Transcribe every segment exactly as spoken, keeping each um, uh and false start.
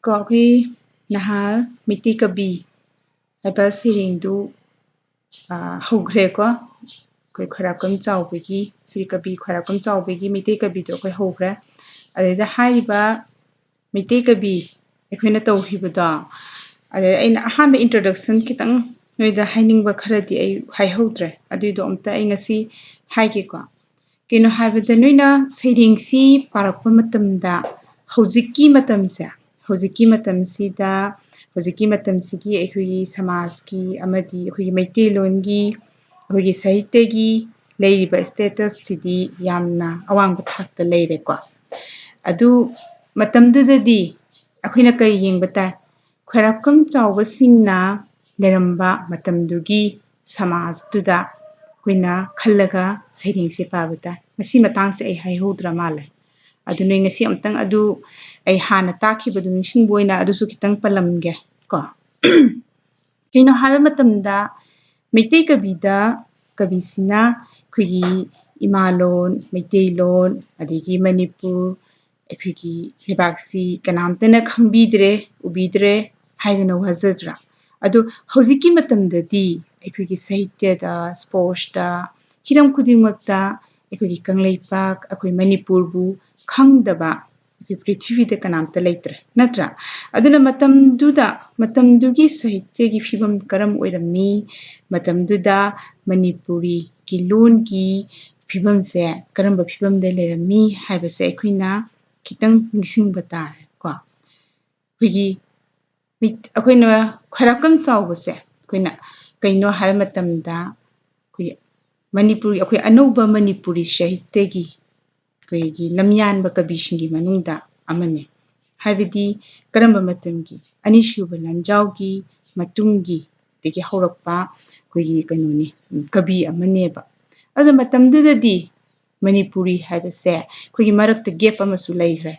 ꯀꯣ ꯑꯩꯈꯣꯏ ꯅꯍꯥꯟ ꯃꯩꯇꯩ ꯀꯕꯤ ꯍꯥꯏꯕ ꯁꯩꯔꯦꯡꯗꯨ ꯍꯧꯈ꯭ꯔꯦꯀꯣ꯫ ꯑꯩꯈꯣꯏ ꯈ꯭ꯋꯥꯏꯔꯥꯛꯄꯝ ꯆꯥꯎꯕꯒꯤ, ꯁ꯭ꯔꯤ ꯀꯕꯤ ꯈ꯭ꯋꯥꯏꯔꯥꯛꯄꯝ ꯆꯥꯎꯕꯒꯤ ꯃꯩꯇꯩ ꯀꯕꯤꯗꯣ ꯑꯩꯈꯣꯏ ꯍꯧꯈ꯭ꯔꯦ꯫ ꯑꯗꯨꯗ ꯍꯥꯏꯔꯤꯕ ꯃꯩꯇꯩ ꯀꯕꯤ ꯑꯩꯈꯣꯏꯅ ꯇꯧꯈꯤꯕꯗꯣ, ꯑꯗꯨꯗ ꯑꯩꯅ ꯑꯍꯥꯟꯕ introduction ꯈꯤꯇꯪ ꯅꯣꯏꯗ ꯍꯥꯏꯅꯤꯡꯕ ꯈꯔꯗꯤ ꯑꯩ ꯍꯥꯏꯍꯧꯗ꯭ꯔꯦ꯫ ꯑꯗꯨꯏꯗꯣ ꯑꯝꯇ ꯑꯩ ꯉꯁꯤ ꯍꯥꯏꯒꯦꯀꯣ꯫ ꯀꯩꯅꯣ ꯍꯥꯏꯕꯗ, ꯅꯣꯏꯅ ꯁꯩꯔꯦꯡꯁꯤ ꯄꯥꯔꯛꯄ ꯃꯇꯝꯗ ꯍꯧꯖꯤꯛꯀꯤ ꯃꯇꯝꯁꯦ, ꯍꯧꯖꯤꯛꯀꯤ ꯃꯇꯝꯁꯤꯗ, ꯍꯧꯖꯤꯛꯀꯤ ꯃꯇꯝꯁꯤꯒꯤ ꯑꯩꯈꯣꯏꯒꯤ ꯁꯃꯥꯖꯀꯤ ꯑꯃꯗꯤ ꯑꯩꯈꯣꯏꯒꯤ ꯃꯩꯇꯩꯂꯣꯟꯒꯤ, ꯑꯩꯈꯣꯏꯒꯤ ꯁꯥꯍꯤꯇ꯭ꯌꯒꯤ ꯂꯩꯔꯤꯕ status ꯁꯤꯗꯤ ꯌꯥꯝꯅ ꯑꯋꯥꯡꯕ ꯊꯥꯛꯇ ꯂꯩꯔꯦꯀꯣ꯫ ꯑꯗꯨ ꯃꯇꯝꯗꯨꯗꯗꯤ ꯑꯩꯈꯣꯏꯅ ꯀꯔꯤ ꯌꯦꯡꯕ ꯇꯥꯏ? ꯈ꯭ꯋꯥꯏꯔꯥꯛꯄꯝ ꯆꯥꯎꯕꯁꯤꯡꯅ ꯂꯩꯔꯝꯕ ꯃꯇꯝꯗꯨꯒꯤ ꯁꯃꯥꯖꯇꯨꯗ ꯑꯩꯈꯣꯏꯅ ꯈꯜꯂꯒ ꯁꯩꯔꯦꯡꯁꯦ ꯄꯥꯕ ꯇꯥꯏ꯫ ꯃꯁꯤ ꯃꯇꯥꯡꯁꯦ ꯑꯩ ꯍꯥꯏꯍꯧꯗ꯭ꯔ ꯃꯥꯜꯂꯦ꯫ ꯑꯗꯨ ꯅꯣꯏ ꯉꯁꯤ ꯑꯃꯨꯛꯇꯪ ꯑꯗꯨ ꯑꯩ ꯍꯥꯟꯅ ꯇꯥꯛꯈꯤꯕꯗꯨ ꯅꯤꯡꯁꯤꯡꯕ ꯑꯣꯏꯅ ꯑꯗꯨꯁꯨ ꯈꯤꯇꯪ ꯄꯜꯂꯝꯒꯦ ꯀꯣ꯫ ꯀꯩꯅꯣ ꯍꯥꯏꯕ ꯃꯇꯝꯗ, ꯃꯩꯇꯩ ꯀꯕꯤꯗ, ꯀꯕꯤꯁꯤꯅ ꯑꯩꯈꯣꯏꯒꯤ ꯏꯃꯥꯂꯣꯟ, ꯃꯩꯇꯩꯂꯣꯟ, ꯑꯗꯒꯤ ꯃꯅꯤꯄꯨꯔ, ꯑꯩꯈꯣꯏꯒꯤ ꯂꯩꯕꯥꯛꯁꯤ ꯀꯅꯥꯝꯇꯅ ꯈꯪꯕꯤꯗ꯭ꯔꯦ, ꯎꯕꯤꯗ꯭ꯔꯦ ꯍꯥꯏꯗꯅ ꯋꯥꯖꯗ꯭ꯔꯥ? ꯑꯗꯣ ꯍꯧꯖꯤꯛꯀꯤ ꯃꯇꯝꯗꯗꯤ ꯑꯩꯈꯣꯏꯒꯤ ꯁꯥꯍꯤꯇ꯭ꯌꯗ, sportsꯇ, ꯍꯤꯔꯝ ꯈꯨꯗꯤꯡꯃꯛꯇ ꯑꯩꯈꯣꯏꯒꯤ ꯀꯪꯂꯩꯄꯥꯛ, ꯑꯩꯈꯣꯏ ꯃꯅꯤꯄꯨꯔꯕꯨ ꯈꯪꯗꯕ ꯑꯩꯈꯣꯏ ꯄ꯭ꯔꯤꯊꯤꯕꯤꯗ ꯀꯅꯥꯝꯇ ꯂꯩꯇ꯭ꯔꯦ, ꯅꯠꯇ꯭ꯔꯥ? ꯑꯗꯨꯅ ꯃꯇꯝꯗꯨꯗ, ꯃꯇꯝꯗꯨꯒꯤ ꯁꯥꯍꯤꯇ꯭ꯌꯒꯤ ꯐꯤꯕꯝ ꯀꯔꯝ ꯑꯣꯏꯔꯝꯃꯤ? ꯃꯇꯝꯗꯨꯗ ꯃꯅꯤꯄꯨꯔꯤꯒꯤ ꯂꯣꯟꯒꯤ ꯐꯤꯕꯝꯁꯦ ꯀꯔꯝꯕ ꯐꯤꯕꯝꯗ ꯂꯩꯔꯝꯃꯤ ꯍꯥꯏꯕꯁꯦ ꯑꯩꯈꯣꯏꯅ ꯈꯤꯇꯪ ꯅꯤꯡꯁꯤꯡꯕ ꯇꯥꯔꯦ ꯀꯣ꯫ ꯑꯩꯈꯣꯏꯒꯤ ꯃꯤꯠ-, ꯑꯩꯈꯣꯏꯅ ꯈ꯭ꯋꯥꯏꯔꯥꯛꯄꯝ ꯆꯥꯎꯕꯁꯦ ꯑꯩꯈꯣꯏꯅ ꯀꯩꯅꯣ ꯍꯥꯏꯕ ꯃꯇꯝꯗ, ꯑꯩꯈꯣꯏꯒꯤ ꯃꯅꯤꯄꯨꯔꯤ, ꯑꯩꯈꯣꯏ ꯑꯅꯧꯕ ꯃꯅꯤꯄꯨꯔꯤ ꯁꯥꯍꯤꯇ꯭ꯌꯒꯤ ꯑꯩꯈꯣꯏꯒꯤ ꯂꯝꯌꯥꯟꯕ ꯀꯕꯤꯁꯤꯡꯒꯤ ꯃꯅꯨꯡꯗ ꯑꯃꯅꯤ꯫ ꯍꯥꯏꯕꯗꯤ ꯀꯔꯝꯕ ꯃꯇꯝꯒꯤ? ꯑꯅꯤꯁꯨꯕ ꯂꯥꯟꯖꯥꯎꯒꯤ ꯃꯇꯨꯡꯒꯤ ꯗꯒꯤ ꯍꯧꯔꯛꯄ ꯑꯩꯈꯣꯏꯒꯤ ꯀꯩꯅꯣꯅꯤ, ꯀꯕꯤ ꯑꯃꯅꯦꯕ꯫ ꯑꯗꯨ ꯃꯇꯝꯗꯨꯗꯗꯤ ꯃꯅꯤꯄꯨꯔꯤ ꯍꯥꯏꯕꯁꯦ ꯑꯩꯈꯣꯏꯒꯤ ꯃꯔꯛꯇ gap ꯑꯃꯁꯨ ꯂꯩꯈ꯭ꯔꯦ꯫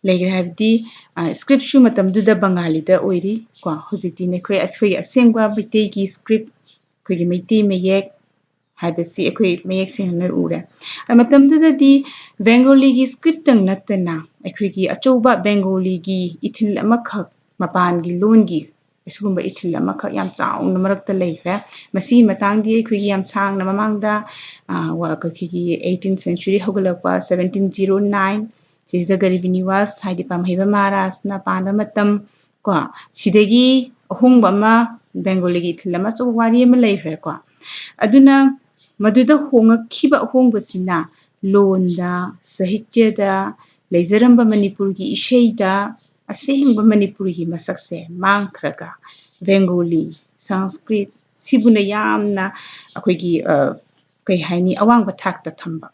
ꯂꯩꯈ꯭ꯔꯦ ꯍꯥꯏꯕꯗꯤ, ꯑ, scriptꯁꯨ ꯃꯇꯝꯗꯨꯗ ꯕꯪꯒꯥꯂꯤꯗ ꯑꯣꯏꯔꯤ ꯀꯣ꯫ ꯍꯧꯖꯤꯛꯇꯤ ꯑꯩꯈꯣꯏ, ꯑꯩꯈꯣꯏꯒꯤ ꯑꯁꯦꯡꯕ ꯃꯩꯇꯩꯒꯤ script, ꯑꯩꯈꯣꯏꯒꯤ ꯃꯩꯇꯩ ꯃꯌꯦꯛ ꯍꯥꯏꯕꯁꯤ ꯑꯩꯈꯣꯏ ꯃꯌꯦꯛ ꯁꯦꯡꯅ ꯎꯔꯦ꯫ ꯑ, ꯃꯇꯝꯗꯨꯗꯗꯤ ꯕꯦꯡꯒꯣꯂꯤꯒꯤ scriptꯇꯪ ꯅꯠꯇꯅ ꯑꯩꯈꯣꯏꯒꯤ ꯑꯆꯧꯕ ꯕꯦꯡꯒꯣꯂꯤꯒꯤ ꯏꯊꯤꯜ ꯑꯃꯈꯛ, ꯃꯄꯥꯟꯒꯤ ꯂꯣꯟꯒꯤ ꯑꯁꯤꯒꯨꯝꯕ ꯏꯊꯤꯜ ꯑꯃꯈꯛ ꯌꯥꯝ ꯆꯥꯎꯅ ꯃꯔꯛꯇ ꯂꯩꯈ꯭ꯔꯦ꯫ ꯃꯁꯤꯒꯤ ꯃꯇꯥꯡꯗꯤ ꯑꯩꯈꯣꯏꯒꯤ ꯌꯥꯝ ꯁꯥꯡꯅ ꯃꯃꯥꯡꯗ, ꯑ, ꯋꯥ-, ꯑꯩꯈꯣꯏꯒꯤ eighteenth century ꯍꯧꯒꯠꯂꯛꯄ seventeen zero nine ꯁꯤꯗ ꯒꯔꯤꯕ ꯅꯤꯋꯥꯁ ꯍꯥꯏꯗꯤ ꯄꯥꯝꯍꯩꯕ ꯃꯍꯥꯔꯥꯖꯅ ꯄꯥꯟꯕ ꯃꯇꯝ ꯀꯣ, ꯁꯤꯗꯒꯤ ꯑꯍꯣꯡꯕ ꯑꯃ, ꯕꯦꯡꯒꯣꯂꯤꯒꯤ ꯏꯊꯤꯜ ꯑꯃ, ꯑꯆꯧꯕ ꯋꯥꯔꯤ ꯑꯃ ꯂꯩꯈ꯭ꯔꯦꯀꯣ꯫ ꯑꯗꯨꯅ ꯃꯗꯨꯗ ꯍꯣꯡꯉꯛꯈꯤꯕ ꯑꯍꯣꯡꯕꯁꯤꯅ ꯂꯣꯟꯗ, ꯁꯥꯍꯤꯇ꯭ꯌꯗ ꯂꯩꯖꯔꯝꯕ ꯃꯅꯤꯄꯨꯔꯒꯤ ꯏꯁꯩꯗ ꯑꯁꯦꯡꯕ ꯃꯅꯤꯄꯨꯔꯤꯒꯤ ꯃꯁꯛꯁꯦ ꯃꯥꯡꯈ꯭ꯔꯒ ꯕꯦꯡꯒꯣꯂꯤ, ꯁꯪꯁꯀ꯭ꯔꯤꯠ ꯁꯤꯕꯨꯅ ꯌꯥꯝꯅ ꯑꯩꯈꯣꯏꯒꯤ, ꯑ, ꯀꯩ ꯍꯥꯏꯅꯤ, ꯑꯋꯥꯡꯕ ꯊꯥꯛꯇ ꯊꯝꯕ,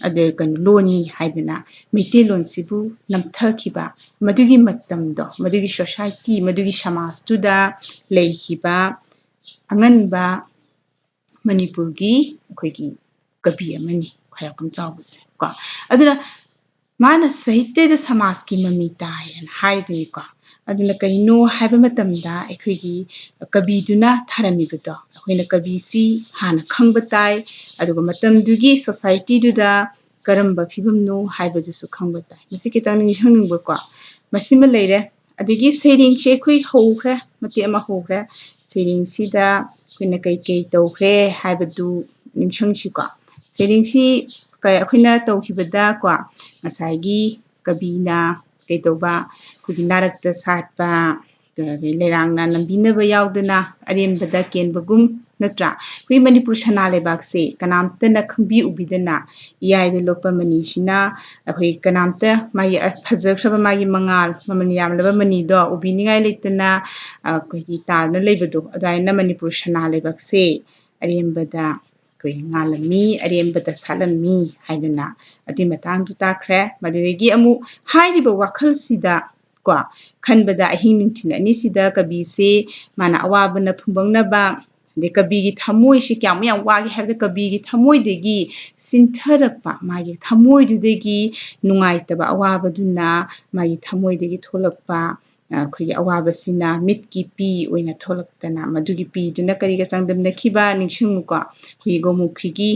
ꯑꯗ ꯀꯩꯅꯣ, ꯂꯣꯟꯅꯤ ꯍꯥꯏꯗꯅ ꯃꯩꯇꯩꯂꯣꯟꯁꯤꯕꯨ ꯅꯝꯊꯈꯤꯕ, ꯃꯗꯨꯒꯤ ꯃꯇꯝꯗꯣ, ꯃꯗꯨꯒꯤ society, ꯃꯗꯨꯒꯤ ꯁꯃꯥꯖꯇꯨꯗ ꯂꯩꯈꯤꯕ ꯑꯉꯟꯕ ꯃꯅꯤꯄꯨꯔꯒꯤ ꯑꯩꯈꯣꯏꯒꯤ ꯀꯕꯤ ꯑꯃꯅꯤ ꯈ꯭ꯋꯥꯏꯔꯥꯛꯄꯝ ꯆꯥꯎꯕꯁꯦ ꯀꯣ꯫ ꯑꯗꯨꯅ ꯃꯥꯅ ꯁꯥꯍꯤꯇ꯭ꯌꯗ ꯁꯃꯥꯖꯀꯤ ꯃꯃꯤ ꯇꯥꯏ ꯍꯥꯏꯅ ꯍꯥꯏꯔꯤꯗꯨꯅꯤꯀꯣ꯫ ꯑꯗꯨꯅ ꯀꯩꯅꯣ ꯍꯥꯏꯕ ꯃꯇꯝꯗ ꯑꯩꯈꯣꯏꯒꯤ ꯀꯕꯤꯗꯨꯅ ꯊꯥꯔꯝꯃꯤꯕꯗꯣ, ꯑꯩꯈꯣꯏꯅ ꯀꯕꯤꯁꯤ ꯍꯥꯟꯅ ꯈꯪꯕ ꯇꯥꯏ, ꯑꯗꯨꯒ ꯃꯇꯝꯗꯨꯒꯤ societyꯗꯨꯗ ꯀꯔꯝꯕ ꯐꯤꯕꯝꯅꯣ ꯍꯥꯏꯕꯗꯨꯁꯨ ꯈꯪꯕ ꯇꯥꯏ꯫ ꯃꯁꯤ ꯈꯤꯇꯪ ꯅꯤꯡꯁꯤꯡꯅꯤꯡꯕꯀꯣ꯫ ꯃꯁꯤꯃ ꯂꯩꯔꯦ꯫ ꯑꯗꯒꯤ ꯁꯩꯔꯦꯡꯁꯦ ꯑꯩꯈꯣꯏ ꯍꯧꯈ꯭ꯔꯦ, ꯃꯇꯦꯛ ꯑꯃ ꯍꯧꯈ꯭ꯔꯦ꯫ ꯁꯩꯔꯦꯡꯁꯤꯗ ꯑꯩꯈꯣꯏꯅ ꯀꯩ ꯀꯩ ꯇꯧꯈ꯭ꯔꯦ ꯍꯥꯏꯕꯗꯨ ꯅꯤꯡꯁꯤꯡꯁꯤꯀꯣ꯫ ꯁꯩꯔꯦꯡꯁꯤ ꯀ-, ꯑꯩꯈꯣꯏꯅ ꯇꯧꯈꯤꯕꯗ ꯀꯣ, ꯉꯁꯥꯏꯒꯤ ꯀꯕꯤꯅ ꯀꯩꯗꯧꯕ, ꯑꯩꯈꯣꯏꯒꯤ ꯅꯥꯔꯛꯇ ꯁꯥꯠꯄ, ꯑꯗꯒꯤ ꯂꯩꯔꯥꯡꯅ ꯅꯝꯕꯤꯅꯕ ꯌꯥꯎꯗꯅ ꯑꯔꯦꯝꯕꯗ ꯀꯦꯟꯕꯒꯨꯝ, ꯅꯠꯇ꯭ꯔꯥ? ꯑꯩꯈꯣꯏ ꯃꯅꯤꯄꯨꯔ ꯁꯅꯥ ꯂꯩꯕꯥꯛꯁꯦ ꯀꯅꯥꯝꯇꯅ ꯈꯪꯕꯤ ꯎꯕꯤꯗꯅ ꯏꯌꯥꯏꯗ ꯂꯣꯠꯄ ꯃꯅꯤꯁꯤꯅ ꯑꯩꯈꯣꯏ ꯀꯅꯥꯝꯇ ꯃꯥꯒꯤ ꯐꯖꯈ꯭ꯔꯕ ꯃꯥꯒꯤ ꯃꯉꯥꯜ, ꯃꯃꯜ ꯌꯥꯝꯂꯕ ꯃꯅꯤꯗꯣ ꯎꯕꯤꯅꯤꯡꯉꯥꯏ ꯂꯩꯇꯅ ꯑꯩꯈꯣꯏꯒꯤ ꯇꯥꯗꯨꯅ ꯂꯩꯕꯗꯣ, ꯑꯗꯨꯃꯥꯏꯅ ꯃꯅꯤꯄꯨꯔ ꯁꯅꯥ ꯂꯩꯕꯥꯛꯁꯦ ꯑꯔꯦꯝꯕꯗ ꯑꯩꯈꯣꯏ ꯉꯥꯜꯂꯝꯃꯤ, ꯑꯔꯦꯝꯕꯗ ꯁꯥꯠꯂꯝꯃꯤ ꯍꯥꯏꯗꯅ ꯑꯗꯨꯒꯤ ꯃꯇꯥꯡꯗꯨ ꯇꯥꯛꯈ꯭ꯔꯦ꯫ ꯃꯗꯨꯗꯒꯤ ꯑꯃꯨꯛ ꯍꯥꯏꯔꯤꯕ ꯋꯥꯈꯜꯁꯤꯗ ꯀꯣ, ꯈꯟꯕꯗ ꯑꯍꯤꯡ ꯅꯨꯡꯊꯤꯜ ꯑꯅꯤꯁꯤꯗ ꯀꯕꯤꯁꯦ ꯃꯥꯅ ꯑꯋꯥꯕꯅ ꯐꯨꯝꯕꯪꯅꯕ, ꯑꯗꯩ ꯀꯕꯤꯒꯤ ꯊꯃꯣꯏꯁꯤ ꯀꯌꯥꯃꯨꯛ ꯌꯥꯝ ꯋꯥꯒꯦ ꯍꯥꯏꯕꯗ ꯀꯕꯤꯒꯤ ꯊꯃꯣꯏꯗꯒꯤ ꯁꯤꯟꯊꯔꯛꯄ, ꯃꯥꯒꯤ ꯊꯃꯣꯏꯗꯨꯗꯒꯤ ꯅꯨꯡꯉꯥꯏꯇꯕ ꯑꯋꯥꯕꯗꯨꯅ ꯃꯥꯒꯤ ꯊꯃꯣꯏꯗꯒꯤ ꯊꯣꯛꯂꯛꯄ, ꯑ, ꯑꯩꯈꯣꯏꯒꯤ ꯑꯋꯥꯕꯁꯤꯅ ꯃꯤꯠꯀꯤ ꯄꯤ ꯑꯣꯏꯅ ꯊꯣꯛꯂꯛꯇꯅ, ꯃꯗꯨꯒꯤ ꯄꯤꯗꯨꯅ ꯀꯔꯤꯒ ꯆꯥꯡꯗꯝꯅꯈꯤꯕ ꯅꯤꯡꯁꯤꯡꯉꯨꯀꯣ? ꯑꯩꯈꯣꯏꯒꯤ ꯒꯣꯃꯨꯈꯤꯒꯤ,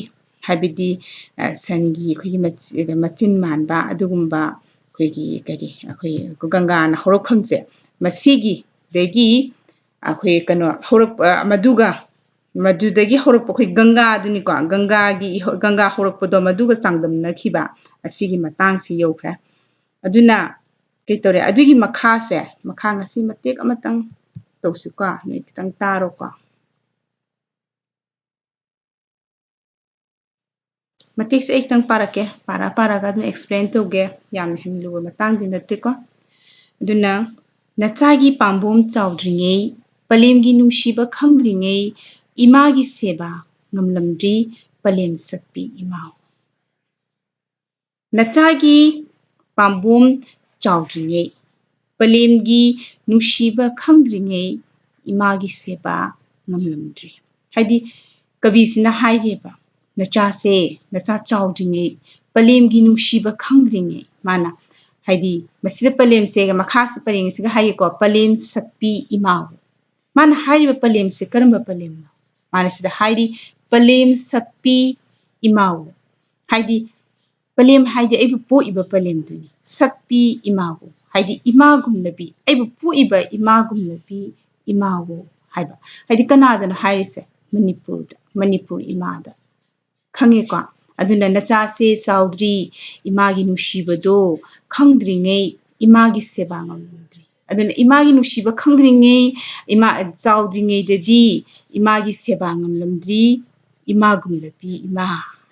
ꯍꯥꯏꯕꯗꯤ, ꯑ, ꯁꯟꯒꯤ ꯑꯩꯈꯣꯏꯒꯤ ꯃꯆ-, ꯃꯆꯤꯟ ꯃꯥꯟꯕ ꯑꯗꯨꯒꯨꯝꯕ ꯑꯩꯈꯣꯏꯒꯤ ꯀꯔꯤ, ꯑꯩꯈꯣꯏ ꯒꯪꯒꯥꯅ ꯍꯧꯔꯛꯐꯝꯁꯦ, ꯃꯁꯤꯒꯤꯗꯒꯤ ꯑꯩꯈꯣꯏ ꯀꯩꯅꯣ ꯍꯧꯔꯛꯄ, ꯃꯗꯨꯒ, ꯃꯗꯨꯗꯒꯤ ꯍꯧꯔꯛꯄ ꯑꯩꯈꯣꯏ ꯒꯪꯒꯥꯗꯨꯅꯤꯀꯣ, ꯒꯪꯒꯥꯒꯤ ꯏꯍꯧ-, ꯒꯪꯒꯥ ꯍꯧꯔꯛꯄꯗꯣ ꯃꯗꯨꯒ ꯆꯥꯡꯗꯝꯅꯈꯤꯕ ꯑꯁꯤꯒꯤ ꯃꯇꯥꯡꯁꯤ ꯌꯧꯈ꯭ꯔꯦ꯫ ꯑꯗꯨꯅ ꯀꯩ ꯇꯧꯔꯦ? ꯑꯗꯨꯒꯤ ꯃꯈꯥꯁꯦ, ꯃꯈꯥ ꯉꯁꯤ ꯃꯇꯦꯛ ꯑꯃꯇꯪ ꯇꯧꯁꯤꯀꯣ, ꯅꯣꯏ ꯈꯤꯇꯪ ꯇꯥꯔꯣꯀꯣ꯫ ꯃꯇꯦꯛꯁꯦ ꯑꯩ ꯈꯤꯇꯪ ꯄꯥꯔꯛꯀꯦ, ꯄꯥꯔꯛ ꯄꯥꯔꯛꯑꯒ ꯑꯗꯨꯝ explain ꯇꯧꯒꯦ, ꯌꯥꯝꯅ ꯍꯦꯟꯅ ꯂꯨꯕ ꯃꯇꯥꯡꯗꯤ ꯅꯠꯇꯦꯀꯣ꯫ ꯑꯗꯨꯅ, "ꯅꯆꯥꯒꯤ ꯄꯥꯝꯕꯣꯝ ꯆꯥꯎꯗ꯭ꯔꯤꯉꯩ, ꯄꯂꯦꯝꯒꯤ ꯅꯨꯡꯁꯤꯕ ꯈꯪꯗ꯭ꯔꯤꯉꯩ, ꯏꯃꯥꯒꯤ ꯁꯦꯕꯥ ꯉꯝꯂꯝꯗ꯭ꯔꯤ ꯄꯂꯦꯝ ꯁꯛꯄꯤ ꯏꯃꯥ꯫ ꯅꯆꯥꯒꯤ ꯄꯥꯝꯕꯣꯝ ꯆꯥꯎꯗ꯭ꯔꯤꯉꯩ, ꯄꯂꯦꯝꯒꯤ ꯅꯨꯡꯁꯤꯕ ꯈꯪꯗ꯭ꯔꯤꯉꯩ, ꯏꯃꯥꯒꯤ ꯁꯦꯕꯥ ꯉꯝꯂꯝꯗ꯭ꯔꯤ"꯫ ꯍꯥꯏꯗꯤ ꯀꯕꯤꯁꯤꯅ ꯍꯥꯏꯔꯤꯕ, ꯅꯆꯥꯁꯦ, ꯅꯆꯥ ꯆꯥꯎꯗ꯭ꯔꯤꯉꯩ, ꯄꯂꯦꯝꯒꯤ ꯅꯨꯡꯁꯤꯕ ꯈꯪꯗ꯭ꯔꯤꯉꯩ, ꯃꯥꯅ ꯍꯥꯏꯗꯤ ꯃꯁꯤꯗ ꯄꯂꯦꯝꯁꯦ, ꯃꯈꯥꯁꯤ ꯄꯔꯦꯡꯁꯤꯒ ꯍꯥꯏꯒꯦꯀꯣ, "ꯄꯂꯦꯝ ꯁꯛꯄꯤ ꯏꯃꯥ"꯫ ꯃꯥꯅ ꯍꯥꯏꯔꯤꯕ ꯄꯂꯦꯝꯁꯦ ꯀꯔꯝꯕ ꯄꯂꯦꯝꯅꯣ? ꯃꯥꯅ ꯁꯤꯗ ꯍꯥꯏꯔꯤ, "ꯄꯂꯦꯝ ꯁꯛꯄꯤ ꯏꯃꯥ"꯫ ꯍꯥꯏꯗꯤ ꯄꯂꯦꯝ ꯍꯥꯏꯗꯤ ꯑꯩꯕꯨ ꯄꯣꯛꯏꯕ ꯄꯂꯦꯝꯗꯨꯅꯤ꯫ ꯁꯛꯄꯤ ꯏꯃꯥꯕꯨ ꯍꯥꯏꯗꯤ ꯏꯃꯥꯒꯨꯝꯂꯕꯤ, ꯑꯩꯕꯨ ꯄꯣꯛꯏꯕ ꯏꯃꯥꯒꯨꯝꯂꯕꯤ ꯏꯃꯥꯕꯨ ꯍꯥꯏꯕ꯫ ꯍꯥꯏꯗꯤ ꯀꯅꯥꯗꯅꯣ ꯍꯥꯏꯔꯤꯁꯦ? ꯃꯅꯤꯄꯨꯔꯗ, ꯃꯅꯤꯄꯨꯔ ꯏꯃꯥꯗ꯫ ꯈꯪꯉꯦꯀꯣ? ꯑꯗꯨꯅ ꯅꯆꯥꯁꯦ ꯆꯥꯎꯗ꯭ꯔꯤ, ꯏꯃꯥꯒꯤ ꯅꯨꯡꯁꯤꯕꯗꯣ ꯈꯪꯗ꯭ꯔꯤꯉꯩ ꯏꯃꯥꯒꯤ ꯁꯦꯕꯥ ꯉꯝꯂꯝꯗ꯭ꯔꯤ꯫ ꯑꯗꯨꯅ ꯏꯃꯥꯒꯤ ꯅꯨꯡꯁꯤꯕ ꯈꯪꯗ꯭ꯔꯤꯉꯩ, ꯏꯃꯥ, ꯆꯥꯎꯗ꯭ꯔꯤꯉꯩꯗꯗꯤ ꯏꯃꯥꯒꯤ ꯁꯦꯕꯥ ꯉꯝꯂꯝꯗ꯭ꯔꯤ, ꯏꯃꯥꯒꯨꯝꯂꯕꯤ ꯏꯃꯥ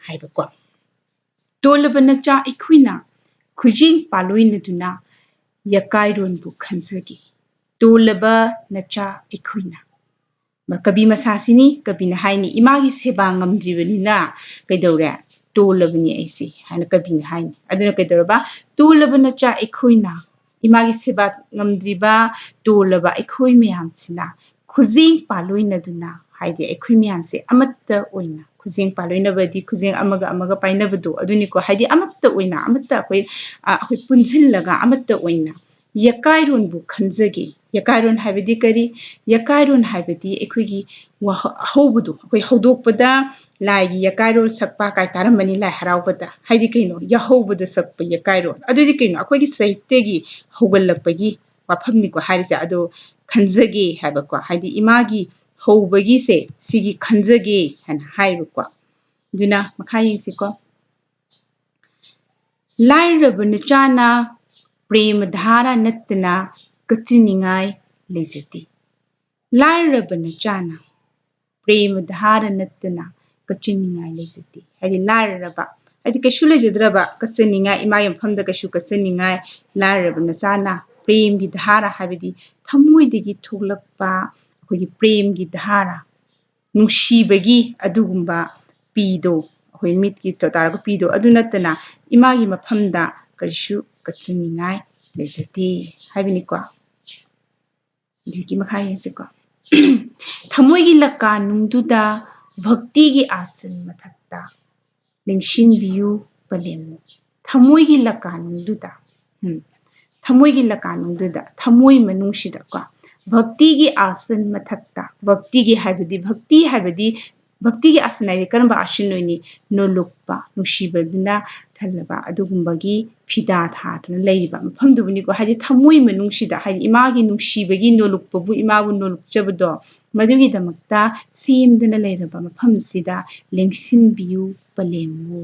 ꯍꯥꯏꯕꯀꯣ꯫ ꯇꯣꯜꯂꯕ ꯅꯆꯥ ꯑꯩꯈꯣꯏꯅ ꯈꯨꯖꯤꯡ ꯄꯥꯂꯣꯏꯅꯗꯨꯅ ꯌꯀꯥꯏꯔꯣꯟꯕꯨ ꯈꯟꯖꯒꯦ꯫ ꯇꯣꯜꯂꯕ ꯅꯆꯥ ꯑꯩꯈꯣꯏꯅ꯫ ꯃ-, ꯀꯕꯤ ꯃꯁꯥꯁꯤꯅꯤ, ꯀꯕꯤꯅ ꯍꯥꯏꯅꯤ, "ꯏꯃꯥꯒꯤ ꯁꯦꯕꯥ ꯉꯝꯗ꯭ꯔꯤꯕꯅꯤꯅ ꯀꯩꯗꯧꯔꯦ? ꯇꯣꯜꯂꯕꯅꯤ ꯑꯩꯁꯦ" ꯍꯥꯏꯅ ꯀꯕꯤꯅ ꯍꯥꯏꯅꯤ꯫ ꯑꯗꯨꯅ ꯀꯩꯗꯧꯔꯕ? ꯇꯣꯜꯂꯕ ꯅꯆꯥ ꯑꯩꯈꯣꯏꯅ, ꯏꯃꯥꯒꯤ ꯁꯦꯕꯥ ꯉꯝꯗ꯭ꯔꯤꯕ ꯇꯣꯜꯂꯕ ꯑꯩꯈꯣꯏ ꯃꯌꯥꯝꯁꯤꯅ ꯈꯨꯖꯦꯡ ꯄꯥꯂꯣꯏꯅꯗꯨꯅ, ꯍꯥꯏꯗꯤ ꯑꯩꯈꯣꯏ ꯃꯌꯥꯝꯁꯦ ꯑꯃꯠꯇ ꯑꯣꯏꯅ, ꯈꯨꯖꯦꯡ ꯄꯥꯂꯣꯏꯅꯕꯗꯤ ꯈꯨꯖꯦꯡ ꯑꯃꯒ ꯑꯃꯒ ꯄꯥꯏꯅꯕꯗꯣ ꯑꯗꯨꯅꯤꯀꯣ, ꯍꯥꯏꯗꯤ ꯑꯃꯠꯇ ꯑꯣꯏꯅ, ꯑꯃꯠꯇ ꯑꯩꯈꯣꯏ, ꯑ, ꯑꯩꯈꯣꯏ ꯄꯨꯟꯁꯤꯜꯂꯒ ꯑꯃꯠꯇ ꯑꯣꯏꯅ ꯌꯀꯥꯏꯔꯣꯟꯕꯨ ꯈꯟꯖꯒꯦ, ꯌꯥꯀꯥꯏꯔꯣꯟ ꯍꯥꯏꯕꯗꯤ ꯀꯔꯤ? ꯌꯥꯀꯥꯏꯔꯣꯟ ꯍꯥꯏꯕꯗꯤ ꯑꯩꯈꯣꯏꯒꯤ ꯋꯥꯍ-, ꯑꯍꯧꯕꯗꯣ, ꯑꯩꯈꯣꯏ ꯍꯧꯗꯣꯛꯄꯗ ꯂꯥꯏꯒꯤ ꯌꯥꯀꯥꯏꯔꯣꯜ ꯁꯛꯄ ꯀꯥꯏ ꯇꯥꯔꯝꯕꯅꯤ ꯂꯥꯏ ꯍꯔꯥꯎꯕꯗ꯫ ꯍꯥꯏꯗꯤ ꯀꯩꯅꯣ? ꯌꯥꯍꯧꯕꯗ ꯁꯛꯄ ꯌꯥꯀꯥꯏꯔꯣꯜ꯫ ꯑꯗꯨꯗꯤ ꯀꯩꯅꯣ? ꯑꯩꯈꯣꯏꯒꯤ ꯁꯥꯍꯤꯇ꯭ꯌꯒꯤ ꯍꯧꯒꯠꯂꯛꯄꯒꯤ ꯋꯥꯐꯝꯅꯤꯀꯣ ꯍꯥꯏꯔꯤꯁꯦ꯫ ꯑꯗꯣ ꯈꯟꯖꯒꯦ ꯍꯥꯏꯕꯀꯣ, ꯍꯥꯏꯗꯤ ꯏꯃꯥꯒꯤ ꯍꯧꯕꯒꯤꯁꯦ ꯁꯤꯒꯤ ꯈꯟꯖꯒꯦ ꯍꯥꯏꯅ ꯍꯥꯏꯕꯀꯣ꯫ ꯑꯗꯨꯅ ꯃꯈꯥ ꯌꯦꯡꯁꯤꯀꯣ꯫ ꯂꯥꯏꯔꯕ ꯅꯆꯥꯅ ꯄ꯭ꯔꯦꯃ ꯙꯥꯔꯥ ꯅꯠꯇꯅ ꯀꯠꯆꯅꯤꯡꯉꯥꯏ ꯂꯩꯖꯗꯦ꯫ ꯂꯥꯏꯔꯕ ꯅꯆꯥꯅ ꯄ꯭ꯔꯦꯃ ꯙꯥꯔꯥ ꯅꯠꯇꯅ ꯀꯠꯆꯅꯤꯡꯉꯥꯏ ꯂꯩꯖꯗꯦ꯫ ꯍꯥꯏꯗꯤ ꯂꯥꯏꯔꯔꯕ, ꯍꯥꯏꯗꯤ ꯀꯩꯁꯨ ꯂꯩꯖꯗ꯭ꯔꯕ, ꯀꯠꯆꯅꯤꯡꯉꯥꯏ, ꯏꯃꯥꯒꯤ ꯃꯐꯝꯗ ꯀꯩꯁꯨ ꯀꯠꯆꯅꯤꯡꯉꯥꯏ ꯂꯥꯏꯔꯔꯕ ꯅꯆꯥꯅ ꯄ꯭ꯔꯦꯝꯒꯤ ꯙꯥꯔꯥ ꯍꯥꯏꯕꯗꯤ ꯊꯃꯣꯏꯗꯒꯤ ꯊꯣꯛꯂꯛꯄ ꯑꯩꯈꯣꯏꯒꯤ ꯄ꯭ꯔꯦꯝꯒꯤ ꯙꯥꯔꯥ, ꯅꯨꯡꯁꯤꯕꯒꯤ ꯑꯗꯨꯒꯨꯝꯕ ꯄꯤꯗꯣ, ꯑꯩꯈꯣꯏ ꯃꯤꯠꯀꯤ ꯇꯥꯔꯒ ꯄꯤꯗꯣ, ꯑꯗꯨ ꯅꯠꯇꯅ ꯏꯃꯥꯒꯤ ꯃꯐꯝꯗ ꯀꯔꯤꯁꯨ ꯀꯠꯆꯅꯤꯡꯉꯥꯏ ꯂꯩꯖꯗꯦ ꯍꯥꯏꯕꯅꯤꯀꯣ꯫ ꯑꯗꯨꯒꯤ ꯃꯈꯥ ꯌꯦꯡꯁꯤꯀꯣ꯫ ꯊꯃꯣꯏꯒꯤ ꯂꯀꯥꯅꯨꯡꯗꯨꯗ ꯚꯛꯇꯤꯒꯤ ꯑꯥꯁꯟ ꯃꯊꯛꯇ ꯂꯦꯡꯁꯤꯟꯕꯤꯌꯨ ꯄꯂꯦꯝꯕꯨ꯫ ꯊꯃꯣꯏꯒꯤ ꯂꯀꯥꯅꯨꯡꯗꯨꯗ, ꯎꯝ, ꯊꯃꯣꯏꯒꯤ ꯂꯀꯥꯅꯨꯡꯗꯨꯗ, ꯊꯃꯣꯏ ꯃꯅꯨꯡꯁꯤꯗꯀꯣ, ꯚꯛꯇꯤꯒꯤ ꯑꯥꯁꯟ ꯃꯊꯛꯇ, ꯚꯛꯇꯤꯒꯤ ꯍꯥꯏꯕꯗꯤ, ꯚꯛꯇꯤ ꯍꯥꯏꯕꯗꯤ, ꯚꯛꯇꯤꯒꯤ ꯑꯥꯁꯟ ꯍꯥꯏꯗꯤ ꯀꯔꯝꯕ ꯑꯥꯁꯟ ꯑꯣꯏꯅꯤ? ꯅꯣꯂꯨꯛꯄ, ꯅꯨꯡꯁꯤꯕꯗꯨꯅ ꯊꯜꯂꯕ ꯑꯗꯨꯒꯨꯝꯕꯒꯤ ꯐꯤꯗꯥ ꯊꯥꯗꯨꯅ ꯂꯩꯔꯤꯕ ꯃꯐꯝꯗꯨꯕꯨꯅꯤꯀꯣ꯫ ꯍꯥꯏꯗꯤ ꯊꯃꯣꯏ ꯃꯅꯨꯡꯁꯤꯗ, ꯍꯥꯏꯗꯤ ꯏꯃꯥꯒꯤ ꯅꯨꯡꯁꯤꯕꯒꯤ ꯅꯣꯂꯨꯛꯄꯕꯨ, ꯏꯃꯥꯕꯨ ꯅꯣꯂꯨꯛꯆꯕꯗꯣ, ꯃꯗꯨꯒꯤꯗꯃꯛꯇ ꯁꯦꯝꯗꯨꯅ ꯂꯩꯔꯕ ꯃꯐꯝꯁꯤꯗ ꯂꯦꯡꯁꯤꯟꯕꯤꯌꯨ ꯄꯂꯦꯝꯕꯨ꯫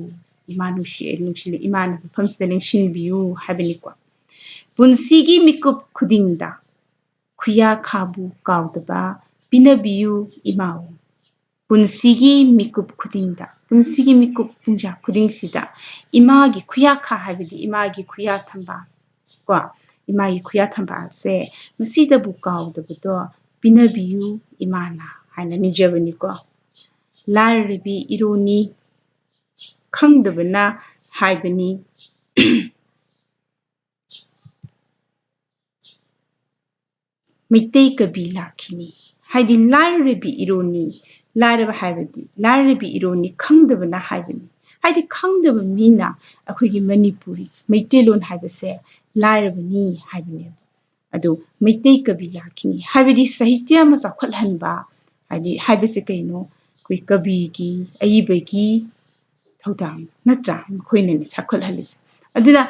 ꯏꯃꯥ ꯅꯨꯡꯁꯤ, ꯅꯨꯡꯁꯤꯅ ꯏꯃꯥꯅ ꯃꯐꯝꯁꯤꯗ ꯂꯦꯡꯁꯤꯟꯕꯤꯌꯨ ꯍꯥꯏꯕꯅꯤꯀꯣ꯫ ꯄꯨꯟꯁꯤꯒꯤ ꯃꯤꯀꯨꯞ ꯈꯨꯗꯤꯡꯗ ꯈꯨꯌꯥꯈꯥꯕꯨ ꯀꯥꯎꯗꯕ ꯄꯤꯅꯕꯤꯌꯨ ꯏꯃꯥꯕꯨ꯫ ꯄꯨꯟꯁꯤꯒꯤ ꯃꯤꯀꯨꯞ ꯈꯨꯗꯤꯡꯗ, ꯄꯨꯟꯁꯤꯒꯤ ꯃꯤꯀꯨꯞ ꯄꯨꯡꯖꯥ ꯈꯨꯗꯤꯡꯁꯤꯗ ꯏꯃꯥꯒꯤ ꯈꯨꯌꯥꯈꯥ ꯍꯥꯏꯕꯗꯤ ꯏꯃꯥꯒꯤ ꯈꯨꯌꯥ ꯊꯝꯕꯥꯜ ꯀꯣ, ꯏꯃꯥꯒꯤ ꯈꯨꯌꯥ ꯊꯝꯕꯥꯜꯁꯦ ꯃꯁꯤꯗꯕꯨ ꯀꯥꯎꯗꯕꯗꯣ ꯄꯤꯅꯕꯤꯌꯨ ꯏꯃꯥꯅ ꯍꯥꯏꯅ ꯅꯤꯖꯕꯅꯤꯀꯣ꯫ ꯂꯥꯏꯔꯔꯕꯤ ꯏꯔꯣꯅꯤ ꯈꯪꯗꯕꯅ ꯍꯥꯏꯕꯅꯤ꯫ ꯃꯩꯇꯩ ꯀꯕꯤ ꯂꯥꯛꯈꯤꯅꯤ꯫ ꯍꯥꯏꯗꯤ ꯂꯥꯏꯔꯔꯕꯤ ꯏꯔꯣꯅꯤ, ꯂꯥꯏꯔꯕ ꯍꯥꯏꯕꯗꯤ ꯂꯥꯏꯔꯔꯕꯤ ꯏꯔꯣꯅꯤ ꯈꯪꯗꯕꯅ ꯍꯥꯏꯕꯅꯤ꯫ ꯍꯥꯏꯗꯤ ꯈꯪꯗꯕ ꯃꯤꯅ ꯑꯩꯈꯣꯏꯒꯤ ꯃꯅꯤꯄꯨꯔꯤ ꯃꯩꯇꯩꯂꯣꯟ ꯍꯥꯏꯕꯁꯦ ꯂꯥꯏꯔꯕꯅꯤ ꯍꯥꯏꯕꯅꯦꯕ꯫ ꯑꯗꯨ ꯃꯩꯇꯩ ꯀꯕꯤ ꯂꯥꯛꯈꯤꯅꯤ꯫ ꯍꯥꯏꯕꯗꯤ ꯁꯥꯍꯤꯇ꯭ꯌ ꯑꯃ ꯆꯥꯎꯈꯠꯍꯟꯕ ꯍꯥꯏꯗꯤ ꯍꯥꯏꯕꯁꯦ ꯀꯩꯅꯣ? ꯑꯩꯈꯣꯏ ꯀꯕꯤꯒꯤ, ꯑꯏꯕꯒꯤ ꯊꯧꯗꯥꯡ ꯅꯠꯇ꯭ꯔꯥ? ꯃꯈꯣꯏꯅꯅꯦ ꯆꯥꯎꯈꯠꯍꯜꯂꯤꯁꯦ꯫ ꯑꯗꯨꯅ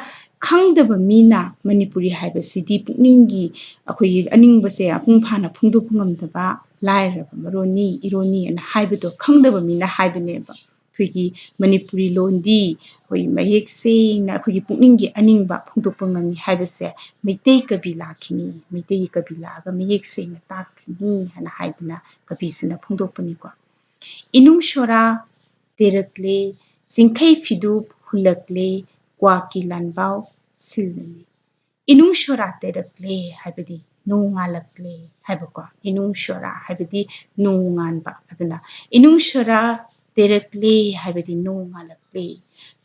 ꯈꯪꯗꯕ ꯃꯤꯅ ꯃꯅꯤꯄꯨꯔꯤ ꯍꯥꯏꯕꯁꯤꯗꯤ ꯄꯨꯛꯅꯤꯡꯒꯤ ꯑꯩꯈꯣꯏꯒꯤ ꯑꯅꯤꯡꯕꯁꯦ ꯃꯄꯨꯡ ꯐꯥꯅ ꯐꯣꯡꯗꯣꯛꯄ ꯉꯝꯗꯕ ꯂꯥꯏꯔꯕ ꯃꯔꯣꯟꯅꯤ, ꯏꯔꯣꯟꯅꯤ ꯑꯅ ꯍꯥꯏꯕꯗꯣ ꯈꯪꯗꯕ ꯃꯤꯅ ꯍꯥꯏꯕꯅꯦꯕ꯫ ꯑꯩꯈꯣꯏꯒꯤ ꯃꯅꯤꯄꯨꯔꯤ ꯂꯣꯟꯗꯤ ꯑꯩꯈꯣꯏ ꯃꯌꯦꯛ ꯁꯦꯡꯅ ꯑꯩꯈꯣꯏꯒꯤ ꯄꯨꯛꯅꯤꯡꯒꯤ ꯑꯅꯤꯡꯕ ꯐꯣꯡꯗꯣꯛꯄ ꯉꯝꯃꯤ ꯍꯥꯏꯕꯁꯦ ꯃꯩꯇꯩ ꯀꯕꯤ ꯂꯥꯛꯈꯤꯅꯤ, ꯃꯩꯇꯩꯒꯤ ꯀꯕꯤ ꯂꯥꯛꯑꯒ ꯃꯌꯦꯛ ꯁꯦꯡꯅ ꯇꯥꯛꯈꯤꯅꯤ ꯍꯥꯏꯅ ꯍꯥꯏꯗꯅ ꯀꯕꯤꯁꯤꯅ ꯐꯣꯡꯗꯣꯛꯄꯅꯤꯀꯣ꯫ ꯏꯅꯨꯡ ꯁꯣꯔꯥ ꯇꯦꯔꯛꯂꯦ, ꯆꯤꯡꯈꯩ ꯐꯤꯗꯨꯞ ꯍꯨꯜꯂꯛꯂꯦ, ꯀ꯭ꯋꯥꯛꯀꯤ ꯂꯥꯟꯕꯥꯎ ꯁꯤꯜꯂꯅꯤ꯫ ꯏꯅꯨꯡ ꯁꯣꯔꯥ ꯇꯦꯔꯛꯂꯦ ꯍꯥꯏꯕꯗꯤ ꯅꯣꯡꯉꯥꯜꯂꯛꯂꯦ ꯍꯥꯏꯕꯀꯣ꯫ ꯏꯅꯨꯡ ꯁꯣꯔꯥ ꯍꯥꯏꯕꯗꯤ ꯅꯣꯡꯉꯥꯟꯕ꯫ ꯑꯗꯨꯅ ꯏꯅꯨꯡ ꯁꯣꯔꯥ ꯇꯦꯔꯛꯂꯦ ꯍꯥꯏꯕꯗꯤ ꯅꯣꯡꯉꯥꯜꯂꯛꯂꯦ꯫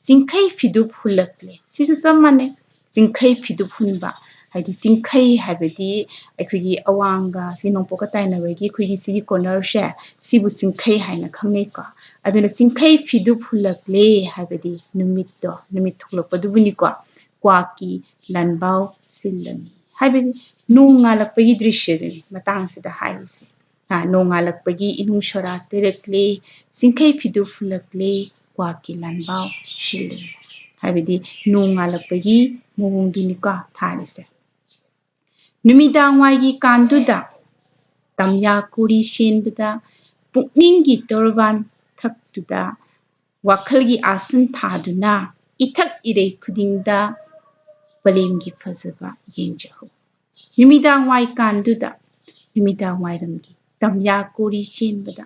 ꯆꯤꯡꯈꯩ ꯐꯤꯗꯨꯞ ꯍꯨꯜꯂꯛꯂꯦ꯫ ꯁꯤꯁꯨ ꯆꯞ ꯃꯥꯟꯅꯩ꯫ ꯆꯤꯡꯈꯩ ꯐꯤꯗꯨꯞ ꯍꯨꯟꯕ ꯍꯥꯏꯗꯤ ꯆꯤꯡꯈꯩ ꯍꯥꯏꯕꯗꯤ ꯑꯩꯈꯣꯏꯒꯤ ꯑꯋꯥꯡꯒ ꯁꯤ ꯅꯣꯡꯄꯣꯛꯀ ꯇꯥꯏꯅꯕꯒꯤ ꯑꯩꯈꯣꯏꯒꯤ ꯁꯤꯒꯤ ꯀꯣꯔꯅꯔꯁꯦ ꯁꯤꯕꯨ ꯆꯤꯡꯈꯩ ꯍꯥꯏꯅ ꯈꯪꯅꯩꯀꯣ꯫ ꯑꯗꯨꯅ ꯆꯤꯡꯈꯩ ꯐꯤꯗꯨꯞ ꯍꯨꯜꯂꯛꯂꯦ ꯍꯥꯏꯕꯗꯤ ꯅꯨꯃꯤꯠꯇꯣ, ꯅꯨꯃꯤꯠ ꯊꯣꯛꯂꯛꯄꯗꯨꯕꯨꯅꯤꯀꯣ꯫ ꯀ꯭ꯋꯥꯛꯀꯤ ꯂꯥꯟꯕꯥꯎ ꯁꯤꯜꯂꯅꯤ ꯍꯥꯏꯕꯗꯤ ꯅꯣꯡ ꯉꯥꯜꯂꯛꯄꯒꯤ ꯗ꯭ꯔꯤꯁ꯭ꯌꯗꯨꯅꯤ ꯃꯇꯥꯡꯁꯤꯗ ꯍꯥꯏꯔꯤꯁꯦ꯫ ꯅꯣꯡꯉꯥꯜꯂꯛꯄꯒꯤ ꯏꯅꯨꯡ ꯁꯣꯔꯥ ꯇꯦꯔꯛꯂꯦ, ꯆꯤꯡꯈꯩ ꯐꯤꯗꯨꯞ ꯍꯨꯜꯂꯛꯂꯦ, ꯀ꯭ꯋꯥꯛꯀꯤ ꯂꯥꯟꯕꯥꯎ ꯁꯤꯜꯂꯦ꯫ ꯍꯥꯏꯕꯗꯤ ꯅꯣꯡꯉꯥꯜꯂꯛꯄꯒꯤ ꯃꯑꯣꯡꯗꯨꯅꯤꯀꯣ ꯊꯥꯔꯤꯁꯦ꯫ ꯅꯨꯃꯤꯗꯥꯡ ꯋꯥꯏꯒꯤ ꯀꯥꯟꯗꯨꯗ ꯇꯝꯌꯥ ꯀꯣꯔꯤ ꯆꯦꯟꯕꯗ ꯄꯨꯛꯅꯤꯡꯒꯤ ꯇꯣꯔꯕꯥꯟ ꯊꯛꯇꯨꯗ ꯋꯥꯈꯜꯒꯤ ꯑꯥꯁꯟ ꯊꯥꯗꯨꯅ ꯏꯊꯛ ꯏꯔꯩ ꯈꯨꯗꯤꯡꯗ ꯄꯂꯦꯝꯒꯤ ꯐꯖꯕ ꯌꯦꯡꯖꯍꯧ꯫ ꯅꯨꯃꯤꯗꯥꯡ ꯋꯥꯏ ꯀꯥꯟꯗꯨꯗ, ꯅꯨꯃꯤꯗꯥꯡ ꯋꯥꯏꯔꯝꯒꯤ ꯇꯝꯌꯥ ꯀꯣꯔꯤ ꯆꯦꯟꯕꯗ,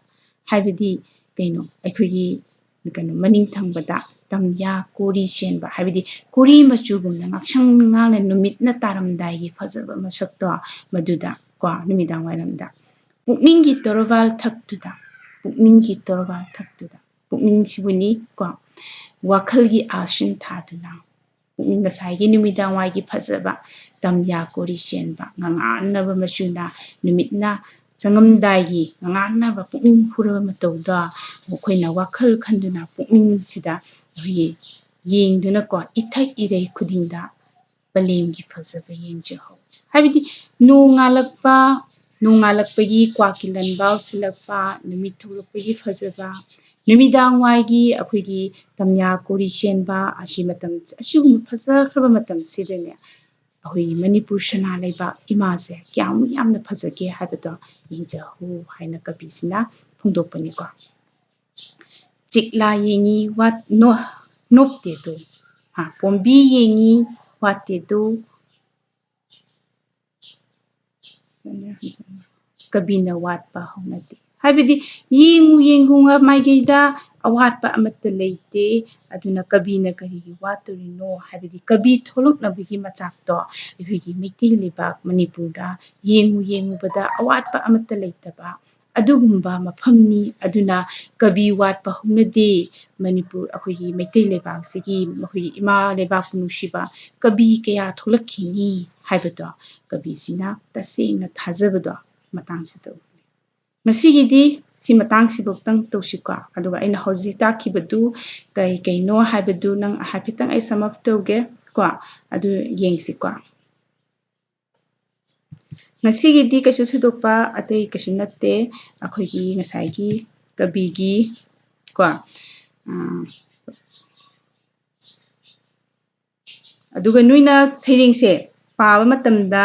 ꯍꯥꯏꯕꯗꯤ ꯀꯩꯅꯣ, ꯑꯩꯈꯣꯏꯒꯤ ꯀꯩꯅꯣ, ꯃꯅꯤꯡ ꯊꯪꯕꯗ ꯇꯝꯌꯥ ꯀꯣꯔꯤ ꯆꯦꯟꯕ, ꯍꯥꯏꯕꯗꯤ ꯀꯣꯔꯤ ꯃꯆꯨꯒꯨꯝꯅ ꯉꯥꯛꯁꯪ ꯉꯥꯡꯅ ꯅꯨꯃꯤꯠꯅ ꯇꯥꯔꯝꯗꯥꯏꯒꯤ ꯐꯖꯕ ꯃꯁꯛꯇꯣ, ꯃꯗꯨꯗ ꯀꯣ, ꯅꯨꯃꯤꯗꯥꯡ ꯋꯥꯏꯔꯝꯗ ꯄꯨꯛꯅꯤꯡꯒꯤ ꯇꯣꯔꯕꯥꯜ ꯊꯛꯇꯨꯗ, ꯄꯨꯛꯅꯤꯡꯒꯤ ꯇꯣꯔꯕꯥꯜ ꯊꯛꯇꯨꯗ, ꯄꯨꯛꯅꯤꯡꯁꯤꯕꯨꯅꯤ ꯀꯣ, ꯋꯥꯈꯜꯒꯤ ꯑꯥꯁꯤꯟ ꯊꯥꯗꯨꯅ, ꯄꯨꯛꯅꯤꯡ ꯉꯁꯥꯏꯒꯤ ꯅꯨꯃꯤꯗꯥꯡ ꯋꯥꯏꯒꯤ ꯐꯖꯕ ꯇꯝꯌꯥ ꯀꯣꯔꯤ ꯆꯦꯟꯕ, ꯉꯉꯥꯟꯅꯕ ꯃꯆꯨꯅ ꯅꯨꯃꯤꯠꯅ ꯆꯪꯉꯝꯗꯥꯏꯒꯤ ꯉꯉꯥꯟꯅꯕ ꯄꯨꯛꯅꯤꯡ ꯍꯨꯔꯕ ꯃꯇꯧꯗ ꯃꯈꯣꯏꯅ ꯋꯥꯈꯜ ꯈꯟꯗꯨꯅ ꯄꯨꯛꯅꯤꯡꯁꯤꯗ ꯑꯩꯈꯣꯏꯒꯤ ꯌꯦꯡꯗꯨꯅꯀꯣ, ꯏꯊꯛ ꯏꯔꯩ ꯈꯨꯗꯤꯡꯗ ꯄꯂꯦꯝꯒꯤ ꯐꯖꯕ ꯌꯦꯡꯖꯍꯧ꯫ ꯍꯥꯏꯕꯗꯤ ꯅꯣꯡ ꯉꯥꯜꯂꯛꯄ, ꯅꯣꯡ ꯉꯥꯜꯂꯛꯄꯒꯤ ꯀ꯭ꯋꯥꯛꯀꯤ ꯂꯟꯕꯥꯎ ꯁꯤꯜꯂꯛꯄ, ꯅꯨꯃꯤꯠ ꯊꯣꯛꯂꯛꯄꯒꯤ ꯐꯖꯕ, ꯅꯨꯃꯤꯗꯥꯡ ꯋꯥꯏꯒꯤ ꯑꯩꯈꯣꯏꯒꯤ ꯇꯝꯌꯥ ꯀꯣꯔꯤ ꯆꯦꯟꯕ ꯑꯁꯤ ꯃꯇꯝ, ꯑꯁꯤꯒꯨꯝꯕ ꯐꯖꯈ꯭ꯔꯕ ꯃꯇꯝꯁꯤꯗꯅꯦ, ꯑꯩꯈꯣꯏꯒꯤ ꯃꯅꯤꯄꯨꯔ ꯁꯅꯥ ꯂꯩꯕꯥꯛ ꯏꯃꯥꯁꯦ ꯀꯌꯥꯃꯨꯛ ꯌꯥꯝꯅ ꯐꯖꯒꯦ ꯍꯥꯏꯕꯗꯣ ꯌꯦꯡꯖꯍꯧ ꯍꯥꯏꯅ ꯀꯕꯤꯁꯤꯅ ꯐꯣꯡꯗꯣꯛꯄꯅꯤꯀꯣ꯫ ꯆꯤꯛꯂꯥ ꯌꯦꯡꯉꯤ ꯋꯥꯠ-, ꯅꯣ-, ꯅꯣꯞꯇꯦꯗꯣ, ꯍꯥ, ꯄꯣꯝꯕꯤ ꯌꯦꯡꯉꯤ ꯋꯥꯠꯇꯦꯗꯣ, ꯀꯕꯤꯅ ꯋꯥꯠꯄ ꯍꯧꯅꯗꯦ꯫ ꯍꯥꯏꯕꯗꯤ ꯌꯦꯡꯉꯨ ꯌꯦꯡꯉꯨ ꯃꯥꯏꯀꯩꯗ ꯑꯋꯥꯠꯄ ꯑꯃꯠꯇ ꯂꯩꯇꯦ꯫ ꯑꯗꯨꯅ ꯀꯕꯤꯅ ꯀꯔꯤꯒꯤ ꯋꯥꯠꯇꯣꯔꯤꯅꯣ? ꯍꯥꯏꯕꯗꯤ ꯀꯕꯤ ꯊꯣꯛꯂꯛꯅꯕꯒꯤ ꯃꯆꯥꯛꯇꯣ ꯑꯩꯈꯣꯏꯒꯤ ꯃꯩꯇꯩ ꯂꯩꯕꯥꯛ ꯃꯅꯤꯄꯨꯔꯗ ꯌꯦꯡꯉꯨ ꯌꯦꯡꯉꯨꯕꯗ ꯑꯋꯥꯠꯄ ꯑꯃꯠꯇ ꯂꯩꯇꯕ ꯑꯗꯨꯒꯨꯝꯕ ꯃꯐꯝꯅꯤ꯫ ꯑꯗꯨꯅ ꯀꯕꯤ ꯋꯥꯠꯄ ꯍꯧꯅꯗꯦ꯫ ꯃꯅꯤꯄꯨꯔ ꯑꯩꯈꯣꯏꯒꯤ ꯃꯩꯇꯩ ꯂꯩꯕꯥꯛꯁꯤꯒꯤ ꯃꯈꯣꯏꯒꯤ ꯏꯃꯥ ꯂꯩꯕꯥꯛꯄꯨ ꯅꯨꯡꯁꯤꯕ ꯀꯕꯤ ꯀꯌꯥ ꯊꯣꯛꯂꯛꯈꯤꯅꯤ ꯍꯥꯏꯕꯗꯣ ꯀꯕꯤꯁꯤꯅ ꯇꯁꯦꯡꯅ ꯊꯥꯖꯕꯗꯣ ꯃꯇꯥꯡꯁꯤꯗ ꯎꯠꯂꯤ꯫ ꯉꯁꯤꯒꯤꯗꯤ ꯁꯤ ꯃꯇꯥꯡꯁꯤꯐꯧꯇꯪ ꯇꯧꯁꯤꯀꯣ꯫ ꯑꯗꯨꯒ ꯑꯩꯅ ꯍꯧꯖꯤꯛ ꯇꯥꯛꯈꯤꯕꯗꯨ ꯀꯩ ꯀꯩꯅꯣ ꯍꯥꯏꯕꯗꯨ ꯅꯪ ꯍꯥꯏꯐꯦꯠꯇꯪ ꯑꯩ sum up ꯇꯧꯒꯦ ꯀꯣ꯫ ꯑꯗꯨ ꯌꯦꯡꯁꯤꯀꯣ꯫ ꯉꯁꯤꯒꯤꯗꯤ ꯀꯩꯁꯨ ꯊꯣꯏꯗꯣꯛꯄ ꯑꯇꯩ ꯀꯩꯁꯨ ꯅꯠꯇꯦ꯫ ꯑꯩꯈꯣꯏꯒꯤ ꯉꯁꯥꯏꯒꯤ ꯀꯕꯤꯒꯤ ꯀꯣ, ꯑꯥ, ꯑꯗꯨꯒ ꯅꯣꯏꯅ ꯁꯩꯔꯦꯡꯁꯦ ꯄꯥꯕ ꯃꯇꯝꯗ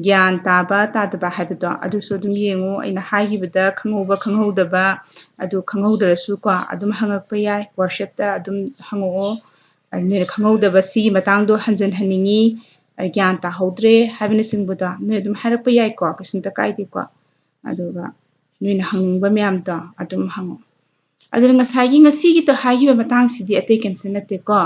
ꯒ꯭ꯌꯥꯟ ꯇꯥꯕ ꯇꯥꯗꯕ ꯍꯥꯏꯕꯗꯣ ꯑꯗꯨꯁꯨ ꯑꯗꯨꯝ ꯌꯦꯡꯉꯨ꯫ ꯑꯩꯅ ꯍꯥꯏꯈꯤꯕꯗ ꯈꯪꯍꯧꯕ ꯈꯪꯍꯧꯗꯕ ꯑꯗꯨ ꯈꯪꯍꯧꯗ꯭ꯔꯁꯨ ꯀꯣ ꯑꯗꯨꯝ ꯍꯪꯉꯛꯄ ꯌꯥꯏ, WhatsApp-ꯇ ꯑꯗꯨꯝ ꯍꯪꯉꯛꯑꯣ꯫ ꯑꯗꯨ ꯅꯣꯏꯅ ꯈꯪꯍꯧꯗꯕ ꯁꯤꯒꯤ ꯃꯇꯥꯡꯗꯣ ꯍꯟꯖꯤꯟꯍꯟꯅꯤꯡꯉꯤ, ꯑꯩ ꯒ꯭ꯌꯥꯟ ꯇꯥꯍꯧꯗ꯭ꯔꯦ ꯍꯥꯏꯕꯅꯆꯤꯡꯕꯗꯣ ꯅꯣꯏ ꯑꯗꯨꯝ ꯍꯥꯏꯔꯛꯄ ꯌꯥꯏꯀꯣ, ꯀꯩꯁꯨꯝꯇ ꯀꯥꯏꯗꯦꯀꯣ꯫ ꯑꯗꯨꯒ ꯅꯣꯏꯅ ꯍꯪꯅꯤꯡꯕ ꯃꯌꯥꯝꯗꯣ ꯑꯗꯨꯝ ꯍꯪꯉꯣ꯫ ꯑꯗꯨꯅ ꯉꯁꯥꯏꯒꯤ ꯉꯁꯤꯒꯤꯗ ꯍꯥꯏꯈꯤꯕ ꯃꯇꯥꯡꯁꯤꯗꯤ ꯑꯇꯩ ꯀꯩꯝꯇ ꯅꯠꯇꯦꯀꯣ꯫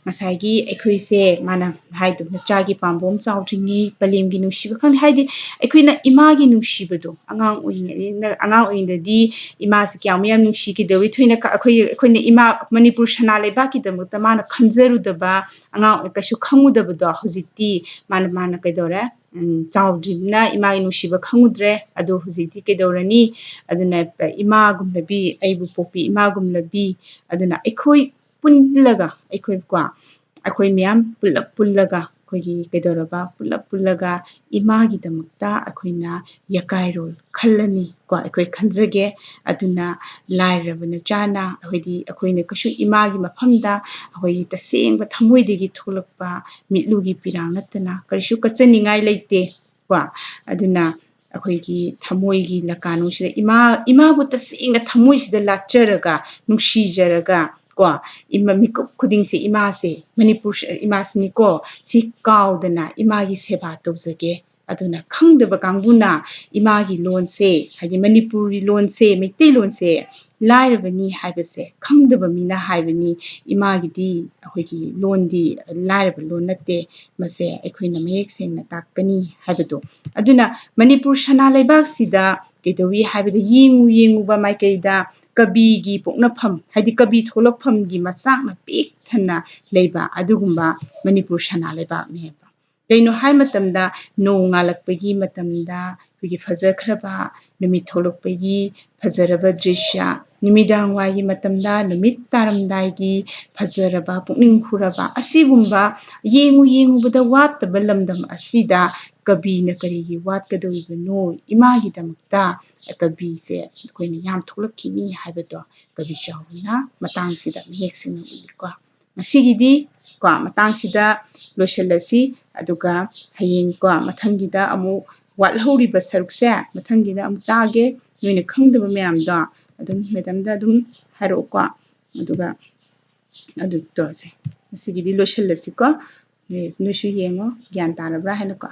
ꯉꯁꯥꯏꯒꯤ ꯑꯩꯈꯣꯏꯁꯦ ꯃꯥꯅ ꯍꯥꯏꯗꯣ, "ꯃꯆꯥꯒꯤ ꯄꯥꯝꯕꯣꯝ ꯆꯥꯎꯗ꯭ꯔꯤꯉꯩ ꯄꯂꯦꯝꯒꯤ ꯅꯨꯡꯁꯤꯕ ꯈꯪꯗꯦ", ꯍꯥꯏꯗꯤ ꯑꯩꯈꯣꯏꯅ ꯏꯃꯥꯒꯤ ꯅꯨꯡꯁꯤꯕꯗꯣ ꯑꯉꯥꯡ ꯑꯣꯏꯔꯤꯉꯩ, ꯑꯉꯥꯡ ꯑꯣꯏꯔꯤꯉꯩꯗꯗꯤ ꯏꯃꯥꯁꯤ ꯀꯌꯥꯃꯨꯛ ꯌꯥꯝ ꯅꯨꯡꯁꯤꯈꯤꯗꯕ, ꯑꯩꯈꯣꯏꯅ ꯀ-, ꯑꯩꯈꯣꯏ, ꯑꯩꯈꯣꯏꯅ ꯏꯃꯥ ꯃꯅꯤꯄꯨꯔ ꯁꯅꯥ ꯂꯩꯕꯥꯛꯀꯤꯗꯃꯛꯇ ꯃꯥꯅ ꯈꯟꯖꯔꯨꯗꯕ, ꯑꯉꯥꯡ ꯑꯣꯏ-, ꯀꯩꯁꯨ ꯈꯪꯉꯨꯗꯕꯗꯣ ꯍꯧꯖꯤꯛꯇꯤ ꯃꯥꯅ, ꯃꯥꯅ ꯀꯩꯗꯧꯔꯦ? ꯎꯝ, ꯆꯥꯎꯗ꯭ꯔꯤꯕꯅ ꯏꯃꯥꯒꯤ ꯅꯨꯡꯁꯤꯕ ꯈꯪꯉꯨꯗ꯭ꯔꯦ꯫ ꯑꯗꯣ ꯍꯧꯖꯤꯛꯇꯤ ꯀꯩꯗꯧꯔꯅꯤ? ꯑꯗꯨꯅ ꯏꯃꯥꯒꯨꯝꯂꯕꯤ, ꯑꯩꯕꯨ ꯄꯣꯛꯄꯤ ꯏꯃꯥꯒꯨꯝꯂꯕꯤ, ꯑꯗꯨꯅ ꯑꯩꯈꯣꯏ ꯄꯨꯜꯂꯒ, ꯑꯩꯈꯣꯏ ꯀꯣ, ꯑꯩꯈꯣꯏ ꯃꯌꯥꯝ ꯄꯨꯜꯂꯞ ꯄꯨꯜꯂꯒ ꯑꯩꯈꯣꯏꯒꯤ ꯀꯩꯗꯧꯔꯕ ꯄꯨꯂꯞ ꯄꯨꯜꯂꯒ ꯏꯃꯥꯒꯤꯗꯃꯛꯇ ꯑꯩꯈꯣꯏꯅ ꯌꯀꯥꯏꯔꯣꯜ ꯈꯜꯂꯅꯤ ꯀꯣ, ꯑꯩꯈꯣꯏ ꯈꯟꯖꯒꯦ꯫ ꯑꯗꯨꯅ ꯂꯥꯏꯔꯕ ꯅꯆꯥꯅ, ꯍꯥꯏꯗꯤ ꯑꯩꯈꯣꯏꯅ ꯀꯩꯁꯨ ꯏꯃꯥꯒꯤ ꯃꯐꯝꯗ ꯑꯩꯈꯣꯏꯒꯤ ꯇꯁꯦꯡꯕ ꯊꯃꯣꯏꯗꯒꯤ ꯊꯣꯛꯂꯛꯄ ꯃꯤꯠꯂꯨꯒꯤ ꯄꯤꯔꯥꯡ ꯅꯠꯇꯅ ꯀꯔꯤꯁꯨ ꯀꯠꯆꯅꯤꯡꯉꯥꯏ ꯂꯩꯇꯦ ꯀꯣ꯫ ꯑꯗꯨꯅ ꯑꯩꯈꯣꯏꯒꯤ ꯊꯃꯣꯏꯒꯤ ꯂꯀꯥꯅꯨꯡꯁꯤꯗ ꯏꯃꯥ, ꯏꯃꯥꯕꯨ ꯇꯁꯦꯡꯅ ꯊꯃꯣꯏꯁꯤꯗ ꯂꯥꯠꯆꯔꯒ, ꯅꯨꯡꯁꯤꯖꯔꯒ ꯀꯣ, ꯏꯃꯥ, ꯃꯤꯀꯨꯞ ꯈꯨꯗꯤꯡꯁꯦ ꯏꯃꯥꯁꯦ, ꯃꯅꯤꯄꯨꯔ ꯏꯃꯥꯁꯤꯅꯤꯀꯣ, ꯁꯤ ꯀꯥꯎꯗꯅ ꯏꯃꯥꯒꯤ ꯁꯦꯕꯥ ꯇꯧꯖꯒꯦ꯫ ꯑꯗꯨꯅ ꯈꯪꯗꯕ ꯀꯥꯡꯕꯨꯅ ꯏꯃꯥꯒꯤ ꯂꯣꯟꯁꯦ, ꯍꯥꯏꯗꯤ ꯃꯅꯤꯄꯨꯔꯤ ꯂꯣꯟꯁꯦ, ꯃꯩꯇꯩꯂꯣꯟꯁꯦ ꯂꯥꯏꯔꯕꯅꯤ ꯍꯥꯏꯕꯁꯦ ꯈꯪꯗꯕ ꯃꯤꯅ ꯍꯥꯏꯕꯅꯤ, ꯏꯃꯥꯒꯤꯗꯤ, ꯑꯩꯈꯣꯏꯒꯤ ꯂꯣꯟꯗꯤ ꯂꯥꯏꯔꯕ ꯂꯣꯟ ꯅꯠꯇꯦ, ꯃꯁꯦ ꯑꯩꯈꯣꯏꯅ ꯃꯌꯦꯛ ꯁꯦꯡꯅ ꯇꯥꯛꯀꯅꯤ ꯍꯥꯏꯕꯗꯣ꯫ ꯑꯗꯨꯅ ꯃꯅꯤꯄꯨꯔ ꯁꯅꯥ ꯂꯩꯕꯥꯛꯁꯤꯗ ꯀꯩꯗꯧꯏ ꯍꯥꯏꯕꯗ, ꯌꯦꯡꯉꯨ ꯌꯦꯡꯉꯨꯕ ꯃꯥꯏꯀꯩꯗ ꯀꯕꯤꯒꯤ ꯄꯣꯛꯅꯐꯝ, ꯍꯥꯏꯗꯤ ꯀꯕꯤ ꯊꯣꯛꯂꯛꯐꯝꯒꯤ ꯃꯆꯥꯛꯅ ꯄꯤꯛ ꯊꯟꯅ ꯂꯩꯕ ꯑꯗꯨꯒꯨꯝꯕ ꯃꯅꯤꯄꯨꯔ ꯁꯅꯥ ꯂꯩꯕꯥꯛꯅꯦꯕ꯫ ꯀꯩꯅꯣ ꯍꯥꯏ ꯃꯇꯝꯗ, ꯅꯣꯡ ꯉꯥꯜꯂꯛꯄꯒꯤ ꯃꯇꯝꯗ ꯑꯩꯈꯣꯏꯒꯤ ꯐꯖꯈ꯭ꯔꯕ ꯅꯨꯃꯤꯠ ꯊꯣꯛꯂꯛꯄꯒꯤ ꯐꯖꯔꯕ ꯗ꯭ꯔꯤꯁ꯭ꯌ, ꯅꯨꯃꯤꯗꯥꯡ ꯋꯥꯏꯒꯤ ꯃꯇꯝꯗ ꯅꯨꯃꯤꯠ ꯇꯥꯔꯝꯗꯥꯏꯒꯤ ꯐꯖꯔꯕ, ꯄꯨꯛꯅꯤꯡ ꯍꯨꯔꯕ, ꯑꯁꯤꯒꯨꯝꯕ ꯌꯦꯡꯉꯨ ꯌꯦꯡꯉꯨꯕꯗ ꯋꯥꯠꯇꯕ ꯂꯝꯗꯝ ꯑꯁꯤꯗ ꯀꯕꯤꯅ ꯀꯔꯤꯒꯤ ꯋꯥꯠꯀꯗꯧꯔꯤꯕꯅꯣ? ꯏꯃꯥꯒꯤꯗꯃꯛꯇ ꯀꯕꯤꯁꯦ ꯑꯩꯈꯣꯏꯅ ꯌꯥꯝ ꯊꯣꯛꯂꯛꯈꯤꯅꯤ ꯍꯥꯏꯕꯗꯣ ꯀꯕꯤ ꯆꯥꯎꯕꯅ ꯃꯇꯥꯡꯁꯤꯗ ꯃꯌꯦꯛ ꯁꯦꯡꯅ ꯎꯠꯂꯤꯀꯣ꯫ ꯉꯁꯤꯒꯤꯗꯤ ꯀꯣ ꯃꯇꯥꯡꯁꯤꯗ ꯂꯣꯏꯁꯤꯜꯂꯁꯤ, ꯑꯗꯨꯒ ꯍꯌꯦꯡ ꯀꯣ ꯃꯊꯪꯒꯤꯗ ꯑꯃꯨꯛ ꯋꯥꯠꯍꯧꯔꯤꯕ ꯁꯔꯨꯛꯁꯦ ꯃꯊꯪꯒꯤꯗ ꯑꯃꯨꯛ ꯇꯥꯒꯦ꯫ ꯅꯣꯏꯅ ꯈꯪꯗꯕ ꯃꯌꯥꯝꯗꯣ ꯑꯗꯨꯝ ꯃꯦꯗꯥꯝꯗ ꯑꯗꯨꯝ ꯍꯥꯏꯔꯛꯎꯀꯣ꯫ ꯑꯗꯨꯒ ꯑꯗꯨ ꯇꯧꯔꯁꯦ꯫ ꯉꯁꯤꯒꯤꯗꯤ ꯂꯣꯏꯁꯤꯜꯂꯁꯤꯀꯣ꯫ ꯅꯣꯏ-, ꯅꯣꯏꯁꯨ ꯌꯦꯡꯉꯣ, ꯒ꯭ꯌꯥꯟ ꯇꯥꯔꯕ꯭ꯔꯥ ꯍꯥꯏꯅꯀꯣ꯫